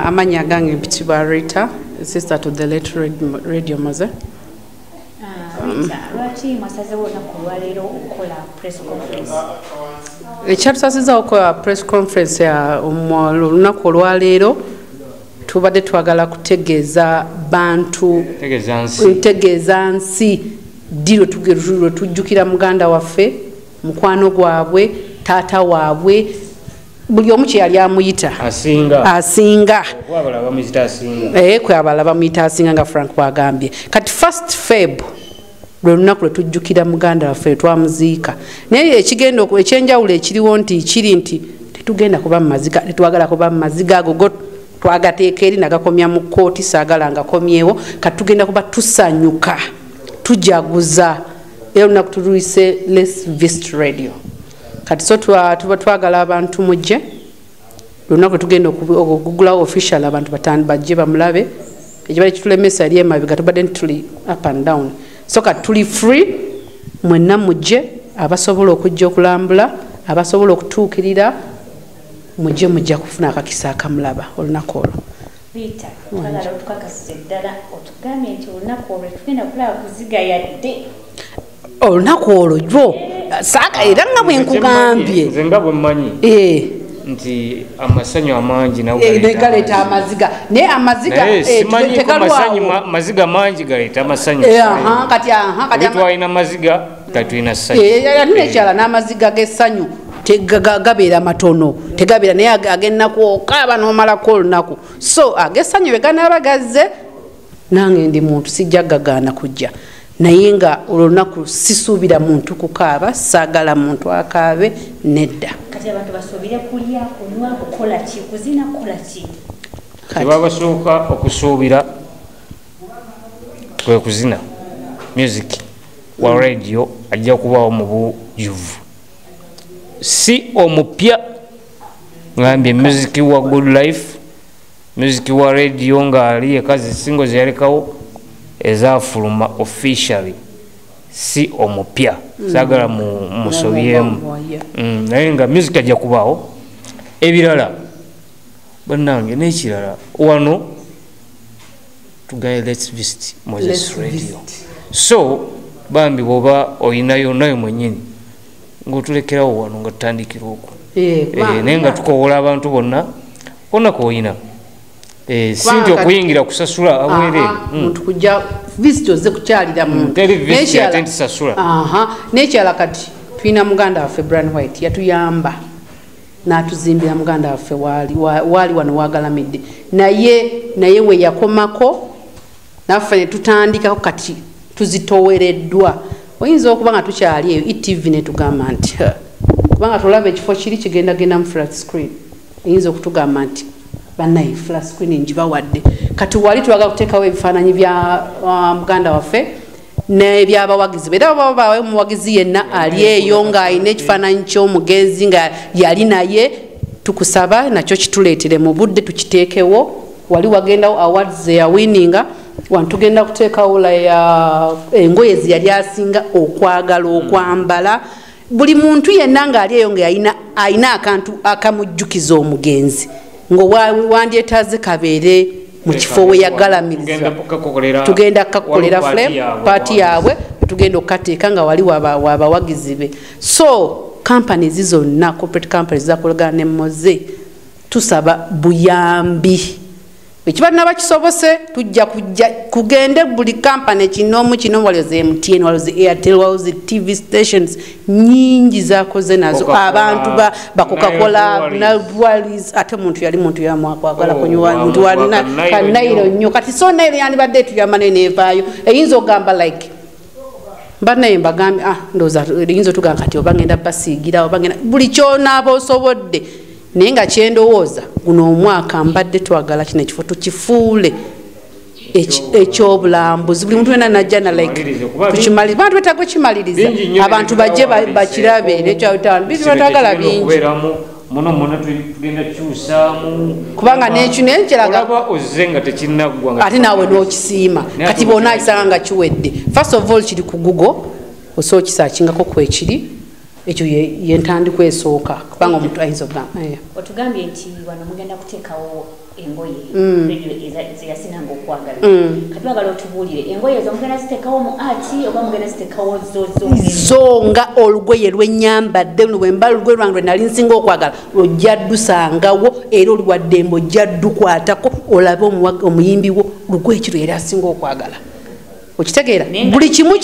Amannya gange mpitibwa Rita, sister to the late Radio Mose. Rita, lwaki mwasazeewo olunaku olwaleero okukola press conference? Ekyatusasizza okukola press conference olunaku olwaleero, tubadde twagala kutegeeza bantu, tegeeza nsi ddi lwe tujjukira muganda waffe, mukwano gwabwe, taata waabwe, buli omu kye yali amuyita. Asinga. Asinga. Kwe abalala bamuyita asinga, nga Frank bwagambye. Kati 1 Feb lwe lunaku lwe tujjukira muganda waffe, twamuziika. Naye ekigenda ekyenjawulo ekiriwo nti kiri nti tetugenda kuba mu maziga, tetwagala kuba mu maziga ago, go twagateeka eri nagakomya mu kkooti, saagala ngakomyewo. Kati tugenda kuba tusanyuka, tujaguza, era olunaku tuluyise "Let's Visit Radio". Kati so tuba twagala abantu mujje lunaku tugenda okugulawo official, abantu bajje bamulabe. Ekibali kitulemesa eri emabega tubadde nti tuli up and down, so kati tuli free, mwenna mujje, abasobola okujja okulambula, abasobola okutuukirira, mujje, mujja kufuna akakisa akamulaba olunaku olwo. Rita, twagala otukakasiza ddala, otugambye nti olunaku olwo tugenda kulaba kuziga yadde. Olunaku olwo lwo saaka, era nga bwe nkugambye. Nze nga bwe mmanyi nti amasanyu amangi nago galeeta amaziga, naye amaziga tegalwawo. Maziga mangi galeeta amasanyu. Kati kati twalina maziga, kati tulina ssanyu. Ate nekyala n'amaziga g'essanyu gabeera matono, tegabeera, naye ag'ennaku okaaba n'omalako olunaku. So ag'essanyu bwe ganaaba gazze, nange ndi muntu, sijja gagaana kujja, naye nga olwo olunaku sisuubira muntu kukaaba, saagala muntu akaabe, nedda. Kati abantu basuubire kulya, kunywa, kukola ki, kuzina, kukola ki? Tebabasooka okusuubira kwe kuzina. Music wa Radio ajja kubaawo mu bujuvu, si omupya. Ngambye music wa Good Life, music wa Radio ngaali ekazi, singo zeyalekawo ezafuluma officially, si omupya. Saagala musobyemu. Naye nga music ajja kubaawo. Ebirala bannange, n'ekirala wano tugaye "Let's Visit Moses Radio". So bambi bwoba oyinayo nayo mwenyini ngaotulekerawo wano nga tutandikira okwo. Naye nga tukowola abantu bonna bonna koyina, si nti okuyingira kusasula abwereere. Muntu kujja visit, oze kukyalira muntu. N'ekyala kati tulina muganda waffe Brian White, yatuyamba n'atuzimbira muganda waffe waali wano wagalamidde, naye we yakomako naffe ne tutandikako. Kati tuzitowereddwa, oyinza okuba nga tukyali eyo ETV netugamba nti kubanga tolaba ekifo kiri kigendagenda mu flat screen, eyinza okutugamba nti bannaye flat screen ngibawadde. Kati wali twagala kuteekawo ebifaananyi bya muganda waffe n'ebyabawagizi, era baba omuwagizi yenna ali eyo ng'alina ekifaananyi ky'omugenzi nga yali naye, tukusaba nakyo kituleetere mu budde tukiteekewo. Wali wagendawo awards eyawininga, wano tugenda kuteekawo engoye ze yali asinga okwagala okwambala. Buli muntu yenna ng'ali eyo nga alina akantu akamujjukiza omugenzi nga wandyetaaze kabeere mu kifo we yagalamiriza, tugenda kukakolera frame party yaabwe, tugenda okukateeka nga wali wabawagizi be. So companies zonna, corporate companies zakolagana ne Moze, tusaba buyambi. Ekiba naba kisobose, tujja kujja kugende buli kampany kinoomu kino. Waliwo ze MTN, waliwo ze Airtel, waliwo ze TV stations nyingi zakoze nazo abantu ba Coca-Cola, ate muntu yali muntu yamwakwagala kunywa, muntu kanairo nnyo. Kati so nairo yandibadde etuyamba nayo nevaayo, eyinza okugamba like banaye mbagambye, ah, ndowooza eyinza otugamba kati oba ngenda basiigira oba ngenda buli kyonaaba osobolodde. Naye nga kyendowooza guno omwaka mbadde twagala kino ekifo tukifuule ekyobulambuzi, buli muntu wena najja na like tukimaliriza. Bantu betaaga okimaliriza, abantu bajje bakirabe. Nekyabitagala bingi. Muno muna tugenda kyusaamu. Kubanga nekyo nekyeraga ozze nga tekinnaggwa. Ate naawe n'okisiima. Kati bwona akisanga nga kiwedde, first of all kiri ku Google, osobola okisearchingako kwekiri. Ekyo yentandikwa esooka, kubanga omuntu ayinza okugamba. Otugambye nti wano mugenda kuteekawo engoye Radio zeyasinanga okwagala. Kati twagala otubuulire engoye ezo mugenda ziteekawo mu ati oba mugenda ziteekawo zo zo nga olugoye lw'ennyambadde luno, bwe mba olugoye lwange lwe nali nsinga okwagala ojja ddusangawo, era oli wa ddembe ojja ddukwatako olabe omuyimbi wo lugoye ki lwe yali asinga okwagala. Okitegeera? Buli kimu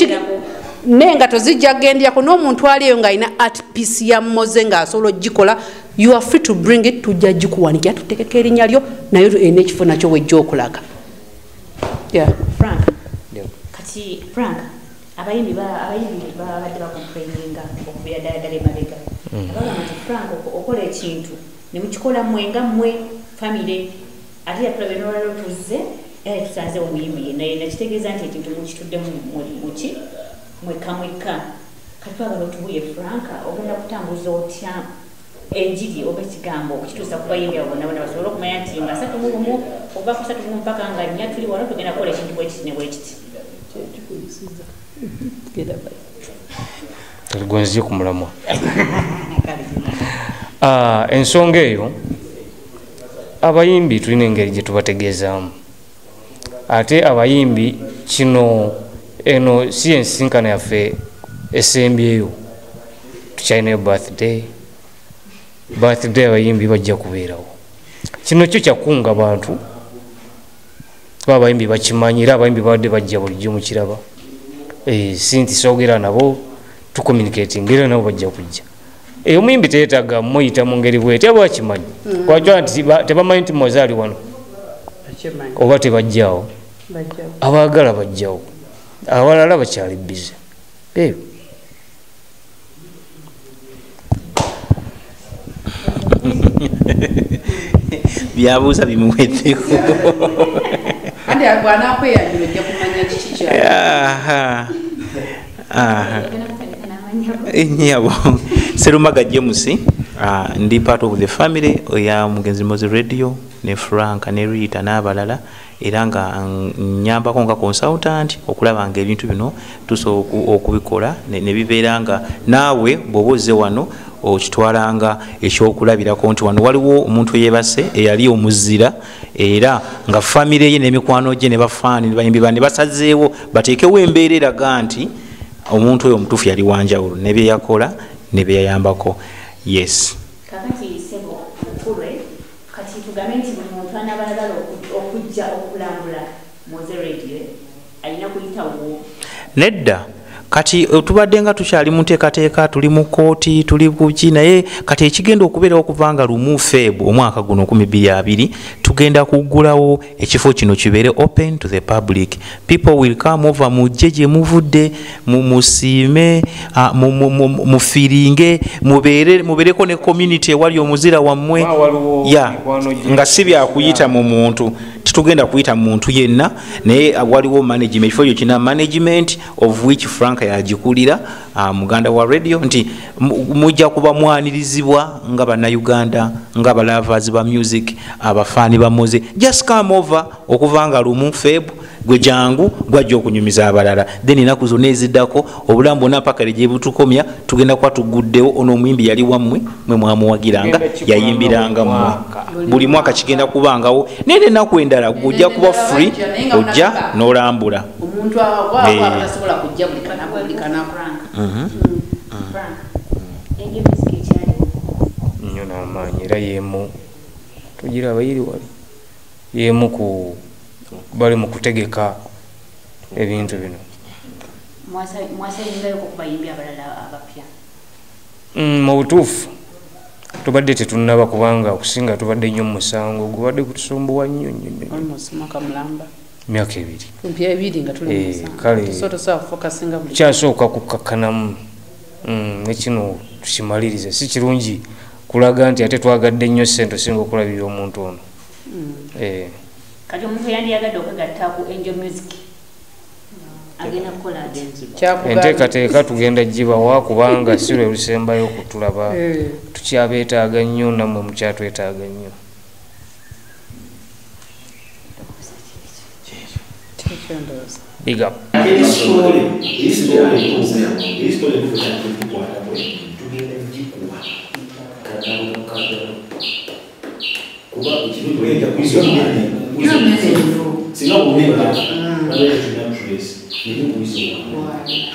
nenga tozijja kugenderako n'omuntu ali eyo ng'alina art piece ya Moze ng'asobola ogikola, you are free to bring it, tujja gikuwanikira tuteekeko erinnya lyo, naye erina ekifo nakyo wejja okulaga. Frank, kati Frank, abayimbi babadde bakomplaininga okubeera ddala ddala emabega. Abagamba nti Frank okola ekintu ne mukikola mmwe nga mmwe famire, ate yatulabe n'olwaliro tuzze era tusanze omuyimbi yenna yenna, kitegeeza nti ekintu mukituddemu muki mwekka mwekka. Kati twagala otubuye Frank, ogenda kutambuza otya enjiri oba ekigambo okukituusa ku bayimbi abo bonna bonna basobole okumanya nti nga 31 okuva ku 31 mpaka nga 4 tuli wano tugenda kukola ekintu bwe kiti ne bwe kiti. Tugonzie ku mulamwa. Ensonga eyo abayimbi tulina engeri gye tubategeezaamu, ate abayimbi kino eno si ensinkano yaffe esembyeyo, tukyalinayo birthday abayimbi bajja kubeerawo. Kino kyo kyakunga bantu, kuba abayimbi bakimanyi era abayimbi babadde bajja bulijjo mukiraba. Si nti soogera nabo tucommunicating era nabo bajja kujja. Omuyimbi teyeetaaga muyita mu ngeri bw'eti, aba akimanyi. Lwaki nti tebamanyi nti Moze ali wano oba tebajjaawo, abaagala bajjawo, abalala bakyali bize. Byabuuza bimuweddeko. Andi bw'anaakweyanjula ojja kumanya kiki kyali. Nnyabo Serumaga James, ndi part of the family ya mugenzi Moze Radio ne Frank ne Rita n'abalala, era nga nnyambako nga consultant okulaba nga ebintu bino tusobola okubikola ne bibeera nga naawe bw'oba ozze wano okitwalanga ekyokulabirako nti wano waliwo omuntu eyeebase eyali omuzira, era nga famire ye n'emikwano gye ne bafaani ne bayimbi banne basazeewo bateekewo embeera eraga nti omuntu oyo omutuufu yali wanjawulo ne bye yakola ne bye yayambako. Yes. Kakati ssebo Mukulu, kati tugambe nti buli muntu anaabalagala okujja okulambula Moze Radio alina kuyitawo? Nedda. Kati tubadde nga tukyali mu nteekateeka, tuli mu kkooti, tuli kuki, naye kati ekigenda okubeerawo okuva nga 1 Feb omwaka guno 2020 tugenda kuggulawo ekifo kino kibeere open to the public. People will come over, mujje gye muvudde, musiime, mufiiringe, mubeereko ne community ewali omuzira wammwe. Nga si byakuyita mu muntu, tetugenda kuyita muntu yenna, naye waliwo management, ekifo ekyo kirina management of which Frank yagikulira, muganda wa radio, nti mujja kuba mwanirizibwa nga bannayuganda, nga balovers ba music, abafaani ba Moze. Just come over okuva nga 1 Feb gwe jangu gwajja okunyumiza abalala, then ennaku zonna eziddako obulamu bwonna mpaka gye butukomya tugenda kuba tuguddewo. Ono omuyimbi yali wammwe, mwe mwamuwagiranga, yayimbiranga mmwe. Buli mwaka kigenda kubangawo, naye n'ennaku endala ojja kuba free, ojja n'olambula. Omuntu atasobola kujja buli kanaku. Frank, Angel Music ekyaliwo nnyo n'amaanyi, era y'emu tugiraba eri wali, y'emu ku bali mu kutegeka ebintu bino. Mwasayingayoko ku bayimbi abalala abapya? Mu butuufu tubadde tetunnaba, kubanga okusinga tubadde nnyo mu musango gubadde gutusumbuwa nnyo nnyo nnyo. Almost mwaka mulamba. Myaka ebiri. Kumpi ebiri nga tuli mu musango. Tosobola kufokasinga buli Kyasooka kukakkanamu, ne kino tukimalirize. Si kirungi kulaga nti ate twagadde nnyo ssente osinga okulabirira omuntu ono. Kati omuntu yandiyagadde okwegatta ku Angel Music agenda kukola ati? Enteekateeka tugenda gibawa, kubanga si lwe lusembayo okutulaba. Tukyabeetaaga nnyo, nammwe mukyatwetaaga nnyo. Big up.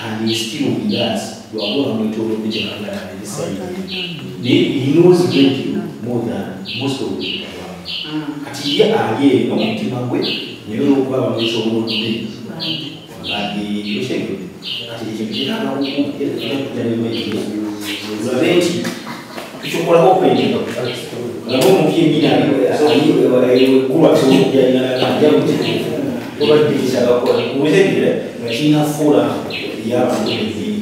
And he's still with us. He knows radio more than most of the people. Kati ye ali eno omutima gwe naye olwokuba bamwetoolodde kati ekintu kyetaaga okuulabe nti tukikolako okwenjega nga omuntu yennyini eggulu asobola okujalinaobakisabakola nga kirina fula y'abantu bennyini.